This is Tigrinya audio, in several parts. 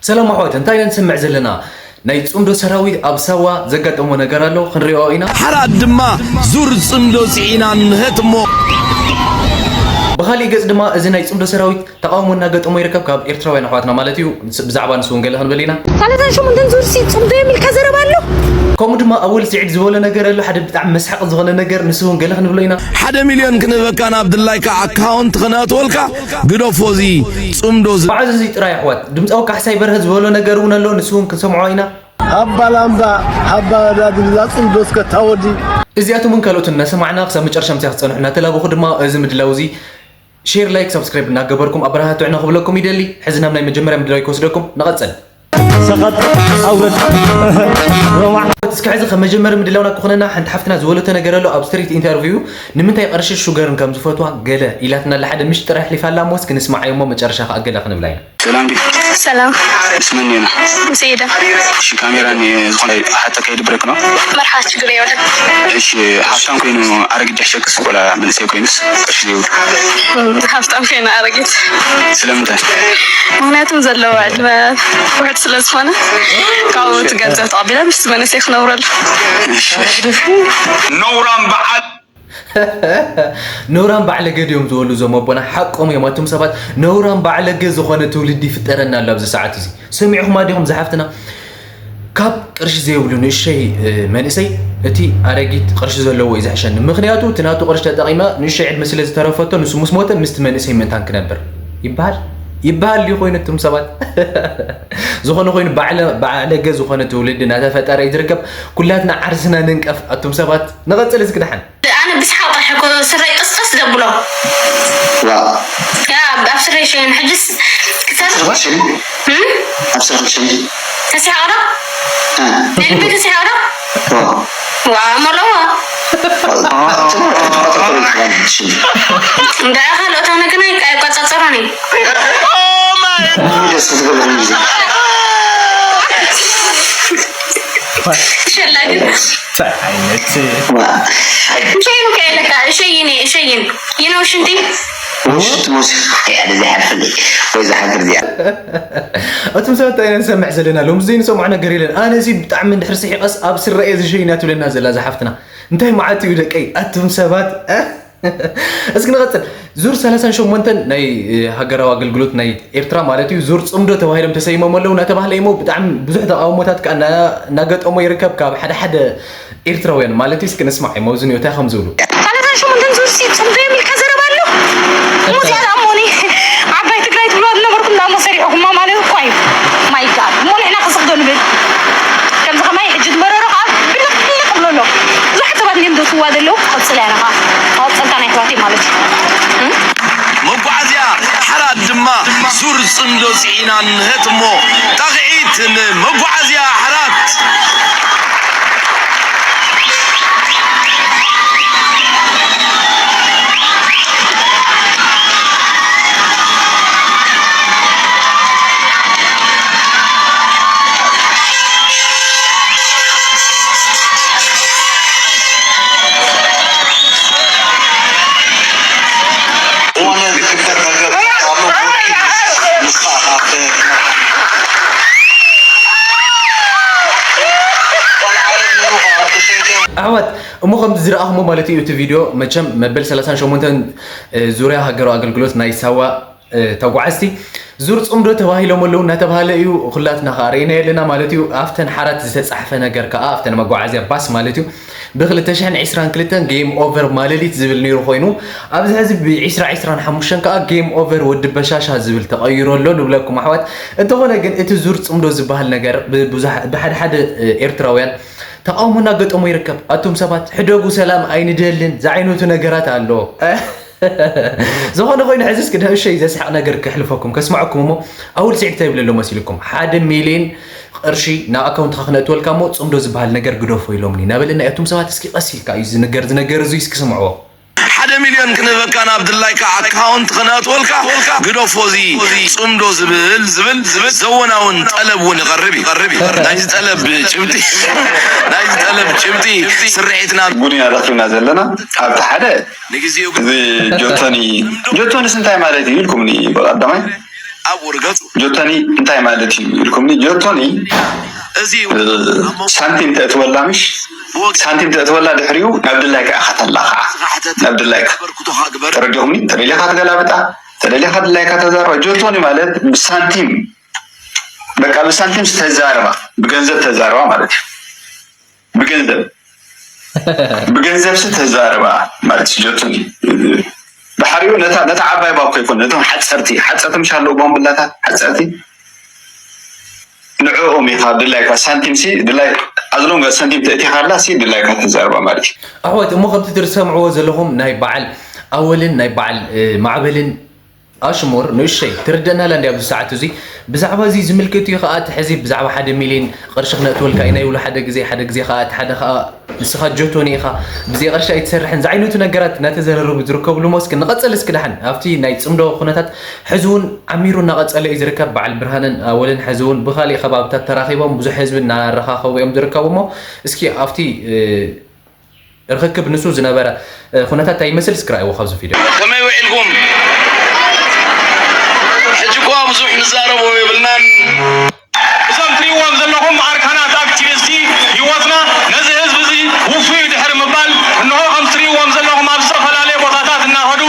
ሰላም ኣሕዋት፣ እንታይ ኢና ንሰምዕ ዘለና? ናይ ጽምዶ ሰራዊት ኣብ ሳዋ ዘጋጠሞ ነገር ኣሎ፣ ክንሪኦ ኢና። ሓራት ድማ ዙር ጽምዶ ጽዒና ንህት እሞ። ብኻሊእ ገጽ ድማ እዚ ናይ ጽምዶ ሰራዊት ተቓውሞ እናገጠሞ ይርከብ፣ ካብ ኤርትራውያን ኣሕዋትና ማለት እዩ። ስ-፣ ብዛዕባ ንሱ እውን ገለ ክንብል ኢና። ሰላሳን ሸሞንተን ዙር ሲ ጽምዶ የሚል ከዘረባ ኣሎ። ከምኡ ድማ ኣወል ስዒድ ዝበሎ ነገር ኣሎ፣ ሓደ ብጣዕሚ መስሓቂ ዝኾነ ነገር፣ ንሱ እውን ገለ ክንብሎ ኢና። ሓደ ሚልዮን ክንህበካ ናብ ድላይካ ኣካውንት ክነእትወልካ፣ ግደፎ እዚ ጽምዶ ዝ- መዓዝ እዚ ጥራይ ኣሕዋት፣ ድምፃዊ ካሕሳይ በርሀ ዝበሎ ነገር እውን ኣሎ፣ ንሱ እውን ክንሰምዖ ኢና። ሃባ ላምባ፣ ሃባ ዳድላ ጽምዶ እስከ ታወዲ። እዚኣቶም እውን ካልኦትን እናሰማዕና ክሳብ መጨረሻ ምሳይ ክትጸንሑ እናተላበኹ ድማ፣ እዚ ምድላው እዚ ሼር፣ ላይክ፣ ሳብስክራይብ እናገበርኩም ኣበረታትዑና ክብለኩም ይደሊ። ሕዚ ናብ ናይ መጀመርያ ምድላው ክወስደኩም፣ ንቐጽል። ሰቐጥ፣ ኣውረድ፣ ሮማዕ። እስከ ሕዚ ከም መጀመሪ ምድላውና ክኾነና ሓንቲ ሓፍትና ዝበለቶ ነገር ኣሎ ኣብ ስትሪት ኢንተርቪው፣ ንምንታይ ቅርሺ ሹገርን ከም ዝፈትዋ ገለ ኢላትና ኣላ። ሓደ ምሽጥር ኣሕሊፋ ኣላ እሞ እስኪ ንስማዓዮ እሞ መጨረሻ ከኣ ገለ ክንብላ ኢና። ሰላም ድዩ? ሰላም። ምስ መን ኢና? ምስ ኤደን። እሺ፣ ካሜራ ን-፣ ዝኾነ ሓቶ ከይድብረክ ነው። መርሓባ፣ ችግር የብሉን። እሺ፣ ሃብታም ኮይኑ ኣረጊት ድሕሸክስ ወላ መንእሰይ ኮይኑስ ቅርሺ ዘይብሉ? እም፣ ሃብታም ኮይኑ ኣረጊት። ስለምንታይ? ምኽንያቱም ዘለዎ ዕድመ ውሑድ ስለ ዝኾነ ካብኡ እቲ ገንዘብ ተቐቢለ ምስቲ መንእሰይ ክነብረሉ። እሺ፣ እሺ። ነውራም በዓል። ነውራም ባዕለገ ድዮም ዝበሉ እዞም ኣቦና? ሓቆም እዮም ኣቱም ሰባት። ነውራም ባዕለገ ዝኾነ ትውልዲ ይፍጠረና ኣሎ ኣብዚ ሰዓት እዚ። ሰሚዕኹማ ዲኹም ዝሓፍትና? ካብ ቅርሺ ዘይብሉ ንእሸይ፣ እ፣ መንእሰይ እቲ ኣረጊት ቅርሺ ዘለዎ እዩ ዝሕሸኒ። ምኽንያቱ እቲ ናቱ ቅርሺ ተጠቒማ ንእሸይ ዕድመ ስለ ዝተረፈቶ ንሱ ምስ ሞተ ምስቲ መንእሰይ ምእንታን ክነብር ይበሃል። ይበሃል ድዩ ኮይኑ ኣቱም ሰባት? ዝኾነ ኮይኑ ባዕለ-፣ ባዕለገ ዝኾነ ትውልዲ እናተፈጠረ እዩ ዝርከብ። ኩላትና ዓርስና ንንቀፍ ኣቱም ሰባት። ንቐጽል እስኪ ደሓን። ኣነ ብስሓቕ ጥራሕ እኮ ስረይ ቅስቅስ ዘብሎ። ዋ። ያ፣ ኣብ ስረይ ሸይን ሕጅስ ክሳብ ሸይን? እም? ኣብ ስረይ ሸይን? ተሲሓቕ ዶ? እ። ናይ ልቢ ተሲሓቕ ዶ? ዋ። ዋ፣ መለዋ። ዋ፣ ዋ፣ ዋ፣ ዋ፣ ዋ፣ ዋ፣ ዋ፣ ዋ፣ ዋ። እንዳ ካልኦት ኣነ ግን ኣይ-፣ ኣይቆጻጸሮን እዩ። ደስ ዝብል ግዜ። ሸላ ግን እንታይ ዓይነት ዋ። ሸይን ከየለካ፣ ሸይን፣ ሸይን። You know ሽንቲ? ውሽጥ ሙስ። ያ፣ እዚ ሓፍልይ። ወይ ዝሓፍር እዚኣ። ኣቱም ሰባት እንታይ ኢና ንሰምዕ ዘለና? ሎምስ ዘይንሰምዖ ነገር የለን። ኣነ እዚ ብጣዕሚ እንድሕር ስሒቐስ ኣብ ስረ እየ ዝሸይና ትብለና ዘላ እዛ ሓፍትና። እንታይ መዓት እዩ ደቀይ? ኣቱም ሰባት፣ እ? እስኪ ንቐጽል። ዙር ሰላሳን ሸሞንተን ናይ፣ እ፣ ሃገራዊ ኣገልግሎት ናይ ኤርትራ ማለት እዩ፣ ዙር ጽምዶ ተባሂሎም ተሰይሞም ኣለዉ እናተባህለ እሞ ብጣዕሚ ብዙሕ ተቃውሞታት ከኣ እና-፣ እናገጠሞ ይርከብ ካብ ሓደ ሓደ ኤርትራውያን ማለት እዩ። እስኪ ንስማዕ እሞ እዚ እንታይ ከም ዝብሉ። ሰላሳን ሸሞንተን ዙር ሲ ጽምዶ የሚል ከዘረባ ኣሎ። ሙዚያ ደኣ እሞ እኔ ዓባይ ትግራይ ትብልዋ ዝነበርኩም ደኣ እሞ ሰሪዕኹማ ማለት እኮ እዩ። My God። እሞ ንሕና ክስቕ ዶ ንብል? ከምዚ ከማይ ሕጂ ዝመረሮ ከዓ ብልቕ ብልቕ ብሎ ኣሎ። ብዙሓት ሰባት እዮም ዘትዋ ዘለዉ። ክቐጽል እያ ነኻ። መቐጸልታ ናይ ኣሕዋተይ ማለት እዩ። እም? መጓዓዝያ ሓራት ድማ ዙር ጽምዶ ጽዒና ንህት እሞ ጣቕዒት ንመጓዓዝያ ሓራት። ዝኾነ ዝግበር ነገር ኣብ መጎኪ ንስኻ ኣሕዋት፣ እሞ ከምዚ ዝረኣኹሞ ማለት እዩ፣ እቲ ቪድዮ መቸም መበል ሰላሳን ሸሞንተን ዙርያ ሃገራዊ ኣገልግሎት ናይ ሳዋ እ፣ ተጓዓዝቲ ዙር ጽምዶ ተባሂሎም ኣለዉ እናተባህለ እዩ። ኩላትና ከኣ ርኢናዮ ኣለና ማለት እዩ። ኣብተን ሓራት ዝተጻሕፈ ነገር ከኣ ኣብተን መጓዓዝያ ባስ ማለት እዩ ብክልተ ሽሕን ዕስራን ክልተን ጌም ኦቨር ማለሊት ዝብል ነይሩ ኮይኑ ኣብዚ ሕዚ ብዒስራ ዒስራን ሓሙሽተን ከኣ ጌም ኦቨር ወዲ በሻሻ ዝብል ተቐይሩ ኣሎ ንብለኩም ኣሕዋት። እንተኾነ ግን እቲ ዙር ጽምዶ ዝበሃል ነገር ብብዙሕ-፣ ብሓደ ሓደ፣ እ፣ ኤርትራውያን ተቃውሞ እናገጠሞ ይርከብ። ኣቱም ሰባት ሕደጉ፣ ሰላም ኣይንደልን ዝዓይነቱ ነገራት ኣሎ። ዝኾነ ኮይኑ፣ ሕዚ እስኪ ንእሽተይ ዘስሕቕ ነገር ከሕልፈኩም፣ ከስምዐኩም እሞ፣ ኣውል ስዒድ እንታይ ይብል ኣሎ መሲልኩም? ሓደ ሚልዮን ቅርሺ ናብ ኣካውንትኻ ክነእትወልካ እሞ፣ ጽምዶ ዝበሃል ነገር ግደፎ ኢሎምኒ እናበለና እዩ። ኣቱም ሰባት እስኪ ቀስ ኢልካ እዩ ዝንገር፣ ዝነገር እዙይ እስኪ ስምዕዎ። ሓደ ሚልዮን ክንህበካ ናብ ድላይካ ኣካውንት ክነእትወልካ፣ ግደፎ እዚ ጽምዶ ዝብል፣ ዝብል፣ ዝብል ዘወናውን ጠለብ እውን ይቐርብ እዩ። ናይዚ ጠለብ ጭብጢ፣ ናይዚ ጠለብ ጭብጢ ስርሒትና ቡን ኢና ረኺብና ዘለና። ኣብቲ ሓደ ንግዜኡ ግን እዚ ጆቶኒ፣ ጆቶንስ እንታይ ማለት እዩ ኢልኩምኒ ብቐዳማይ። ኣብ ውርገጹ። ጆቶኒ እንታይ ማለት እዩ ኢልኩምኒ፣ ጆቶኒ እዚ ሳንቲም ተእትወላ፣ ምሽ ሳንቲም ተእትወላ፣ ድሕሪኡ ናብ ድላይካ ኢኻ ተላኽዓ። ናብ ድላይካ ተረዲኹምኒ። ተደሊኻ ትገላብጣ፣ ተደሊኻ ድላይካ ተዛርባ። ጆቶኒ ማለት ብሳንቲም፣ በቃ ብሳንቲም ተዛርባ፣ ብገንዘብ ተዛርባ ማለት እዩ። ብገንዘብ ብገንዘብ ሲ ተዛርባ ማለት እዩ። ጆቶኒ ድሕሪኡ ነታ ነታ ዓባይ ባኮ ይኮን፣ ነቶም ሓፀርቲ ሓፀርቲ ምሽ ኣለዉ፣ ቦምብላታት ሓፀርቲ፣ ንዕኦም ኢኻ ድላይካ ሳንቲም ሲ ድላይ ኣዝሎም ሳንቲም ተእቲኻላ ሲ ድላይካ ተዛርባ ማለት እዩ። ኣሕዋት እሞ ከምቲ ትሰምዕዎ ዘለኹም ናይ በዓል ኣወልን ናይ በዓል ማዕበልን ኣሽሙር ንእሸይ ትርደእናላ እንዲ ኣብዚ ሰዓት እዚ ብዛዕባ እዚ ዝምልክት እዩ ከዓ እቲ ሕዚ ብዛዕባ ሓደ ሚልዮን ቅርሺ ክነእትወልካ ኢና ይብሉ ሓደ ግዜ፣ ሓደ ግዜ ከዓ እቲ ሓደ ከዓ ንስኻ ጆቶኒ ኢኻ፣ ብዘይ ቅርሺ ኣይትሰርሕን ዝዓይነቱ ነገራት እናተዘረረቡ ዝርከብሉ እሞ እስኪ ንቐፅል እስኪ ደሓን ኣብቲ ናይ ፅምዶ ኩነታት። ሕዚ እውን ዓሚሩ እናቐፀለ እዩ ዝርከብ። በዓል ብርሃንን ኣወልን ሕዚ እውን ብካሊእ ከባብታት ተራኺቦም ብዙሕ ህዝቢ እናረኻኸቡ እዮም ዝርከቡ እሞ እስኪ ኣብቲ ርኽክብ ንሱ ዝነበረ ኩነታት እንታይ ይመስል እስኪ ረኣይዎ ካብዚ ቪድዮ። ከመይ ውዒልኩም? ሕጂ እኳ ብዙሕ ንዛረቦ የብልናን። እዞም ትሪእዎም ዘለኹም ኣርካናት ኣክቲቪስቲ ህይወትና ነዚ ህዝቢ እዚ ውፉይ ድሕሪ ምባል እንሆ ከም ትሪእዎም ዘለኹም ኣብ ዝተፈላለየ ቦታታት እናኸዱ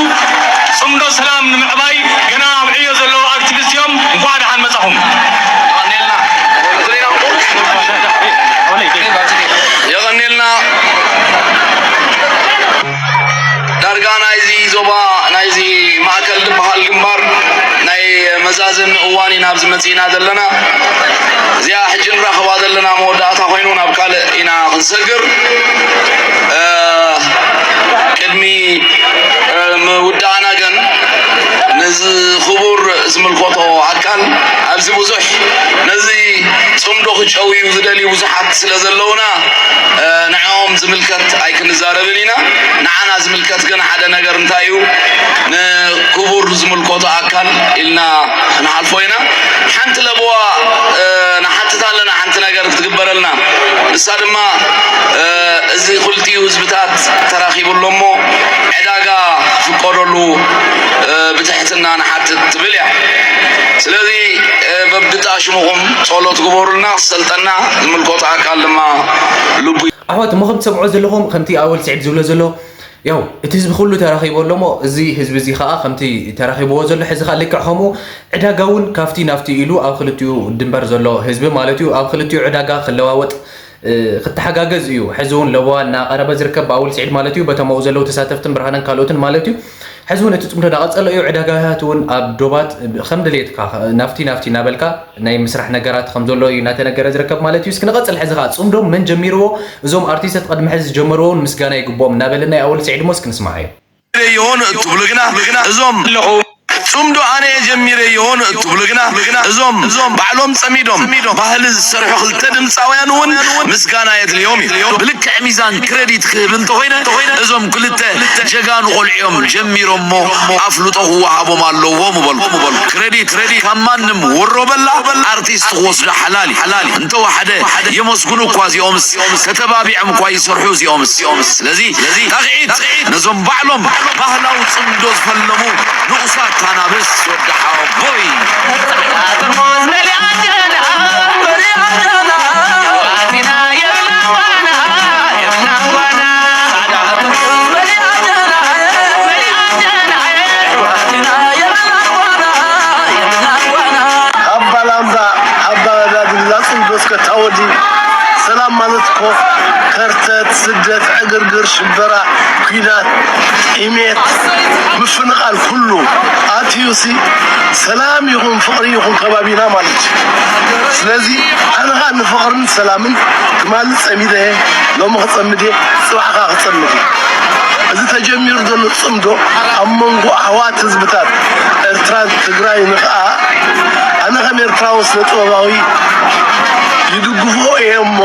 ፅምዶ ሰላም ንምዕባይ ገና ኣብ ዕዮ ዘለዉ ኣክቲቪስት እዮም። እንኳዕ ደሓን መጻኹም። የቐኔልና። ዳርጋ ናይዚ ዞባ ናይዚ ማእከል ዝበሃል ግንባር ናይ መዛዘሚ እዋን ኢና ኣብዚ መጺእና ዘለና። እዚኣ ሕጂ ንራኸባ ዘለና መወዳእታ ኮይኑ ናብ ካልእ ኢና ክንሰግር። እ፣ ቅድሚ፣ እ፣ ምውዳእና ግን ነዚ ክቡር ዝምልከቶ ኣካል ኣብዚ ብዙሕ ነዚ ጽምዶ ክጨውዩ ዝደልዩ ብዙሓት ስለ ዘለውና፣ እ፣ ንዕኦም ዝምልከት ኣይክንዛረብን ኢና። ንዓና ዝምልከት ግን ሓደ ነገር እንታይ እዩ? ንክቡር ዝምልከቶ ኣካል ኢልና ክንሓልፎ ኢና። ሓንቲ ለበዋ፣ እ፣ ንሓትት ኣለና፣ ሓንቲ ነገር ክትግበረልና። ንሳ ድማ፣ እ፣ እዚ ክልቲኡ ህዝብታት ተራኺቡ ኣሎ እሞ ዕዳጋ ክፍቀደሉ፣ እ፣ ብትሕትና ንሓትት ትብል እያ። ስለዚ፣ እ፣ በብጣሽሙኹም ጸሎት ግበሩልና፣ ክሰልጠና ዝምልከቶ ኣካል ድማ ልቡ ኣሕዋት እሞ ከም ትሰምዖ ዘለኹም ከምቲ ኣወል ስዒድ ዝብሎ ዘሎ ያው እቲ ህዝቢ ኩሉ ተራኺቡ ኣሎ እሞ እዚ ህዝቢ እዚ ከዓ ከምቲ ተራኺብዎ ዘሎ ሕዚ ከዓ ልክዕ ከምኡ ዕዳጋ እውን ካብቲ ናብቲ ኢሉ ኣብ ክልቲኡ ድንበር ዘሎ ህዝቢ ማለት እዩ ኣብ ክልቲኡ ዕዳጋ ክለዋወጥ እ፣ ክተሓጋገዝ እዩ። ሕዚ እውን ለበዋ እናቐረበ ዝርከብ ብኣወል ስዒድ ማለት እዩ በቶም ኣብኡ ዘለዉ ተሳተፍትን ብርሃንን ካልኦትን ማለት እዩ። ሕዚ እውን እቲ ፅምዶ እናቐፀለ እዩ። ዕዳጋታት እውን ኣብ ዶባት ከም ድሌትካ ናፍቲ ናፍቲ እናበልካ ናይ ምስራሕ ነገራት ከም ዘሎ እዩ እናተነገረ ዝርከብ ማለት እዩ። እስኪ ንቐፅል። ሕዚ ከዓ ፅምዶ መን ጀሚርዎ? እዞም ኣርቲስታት ቅድሚ ሕዚ ዝጀመርዎ እውን ምስጋና ይግብኦም እናበለ ናይ ኣወል ስዒድ ሞ እስኪ ንስማዓዮ። የሆን እትብሉ ግና እዞም ኣለኹ። ፅምዶ ኣነ እየ ጀሚረ የሆን እትብሉ ግና እዞም ባዕሎም ፀሚዶም ባህሊ ዝሰርሑ ክልተ ድምፃውያን እውን ምስጋና የድልዮም እዩ። ብልክዕ ሚዛን ክረዲት ክህብ እንተኾይነ እዞም ክልተ ጀጋኑ ቆልዑ እዮም ጀሚሮሞ ኣፍልጦ ክወሃቦም ኣለዎ ምበልኩ። ክረዲት ካብ ማንም ወሮ በላ ኣርቲስት ክወስዶ ሓላል እዩ። እንተወሓደ የመስግኑ እኳ እዚኦምስ፣ ተተባቢዖም እኳ ይሰርሑ እዚኦምስ። ስለዚ ጣቕዒት ነዞም ባዕሎም ባህላዊ ጽምዶ ዝፈለሙ ንኡሳት ኣናብስ ወዲ ሓወቦይ። ኣባ ላምባ፣ ኣባ ጋድላ፣ ጽምዶ እስከ ታወዲ። ሰላም ማለት እኮ ከርተት፣ ስደት፣ ዕግርግር፣ ሽበራ፣ ኲናት፣ ጥሜት፣ ምፍንቓል ኩሉ ኣትዩሲ ሰላም ይኹን ፍቕሪ ይኹን ከባቢና ማለት እዩ። ስለዚ ኣነ ኸኣ ንፍቕርን ሰላምን ትማሊ ጸሚደ እየ፣ ሎሚ ክጸምድ እየ፣ ጽባሕ ኸኣ ክጸምድ እየ። እዚ ተጀሚሩ ዘሎ ጽምዶ ኣብ መንጎ ኣሕዋት ህዝብታት ኤርትራን ትግራይን ኸኣ ኣነ ከም ኤርትራዊ ስነ ጥበባዊ ይድግፎ እየ እሞ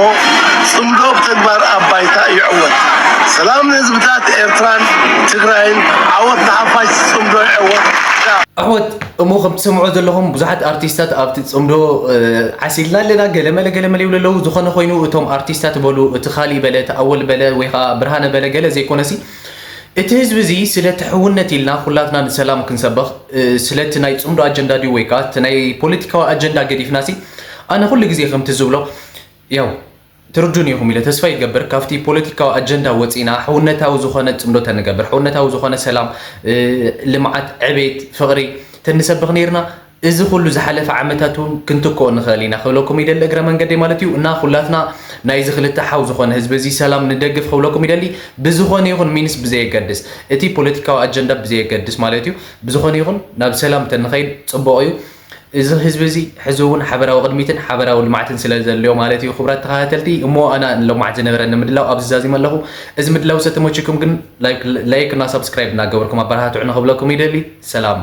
ጽምዶ ብተግባር ኣብ ባይታ ይዕወት። ሰላም ንህዝብታት ኤርትራን ትግራይን፣ ዓወት ንሓፋሽ ጽምዶ ይዕወት። ኣሕዋት እሞ ከም ትሰምዖ ዘለኹም ብዙሓት ኣርቲስታት ኣብቲ ጽምዶ እ፣ ዓሲልና ኣለና፣ ገለመለ ገለመለ ይብሉ ኣለዉ። ዝኾነ ኮይኑ እቶም ኣርቲስታት በሉ እቲ ካሊእ በለ እቲ ኣወል በለ ወይ ከዓ ብርሃነ በለ ገለ ዘይኮነሲ እቲ ህዝቢ እዚ ስለቲ ሕውነት ኢልና ኩላትና ንሰላም ክንሰብኽ፣ ስለቲ ናይ ጽምዶ ኣጀንዳ ድዩ ወይ ከዓ እቲ ናይ ፖለቲካዊ ኣጀንዳ ገዲፍና ሲ፣ ኣነ ኩሉ ግዜ ከምቲ ዝብሎ፣ ያው ትርዱን ኢኹም ኢለ ተስፋ ይገብር። ካብቲ ፖለቲካዊ ኣጀንዳ ወፂና ሕውነታዊ ዝኾነ ጽምዶ ተንገብር፣ ሕውነታዊ ዝኾነ ሰላም፣ ልምዓት፣ ዕቤት፣ ፍቕሪ ተንሰብኽ ነይርና፣ እዚ ኩሉ ዝሓለፈ ዓመታት እውን ክንትክኦ ንኽእል ኢና ክብለኩም ይደሊ እግረ መንገደይ ማለት እዩ። እና ኩላትና ናይዚ ክልተ ሓው ዝኾነ ህዝቢ እዚ ሰላም ንደግፍ ክብለኩም ይደሊ። ብዝኾነ ይኹን ሚንስ ብዘየገድስ፣ እቲ ፖለቲካዊ ኣጀንዳ ብዘየገድስ ማለት እዩ፣ ብዝኾነ ይኹን ናብ ሰላም ተንኸይድ ጽቡቕ እዩ። እዚ ህዝቢ እዚ ሕዚ እውን ሓበራዊ ቅድሚትን ሓበራዊ ልምዓትን ስለ ዘልዮ ማለት እዩ። ክቡራት ተኸታተልቲ፣ እሞ ኣና ንሎማዓት ዝነበረ ንምድላው ኣብዚ ዛዚመ ኣለኹ። እዚ ምድላው ሰተመችኩም ግን ላይክ እና ሳብስክራይብ እናገበርኩም ኣበረታትዑ ንኽብለኩም ይደሊ። ሰላም።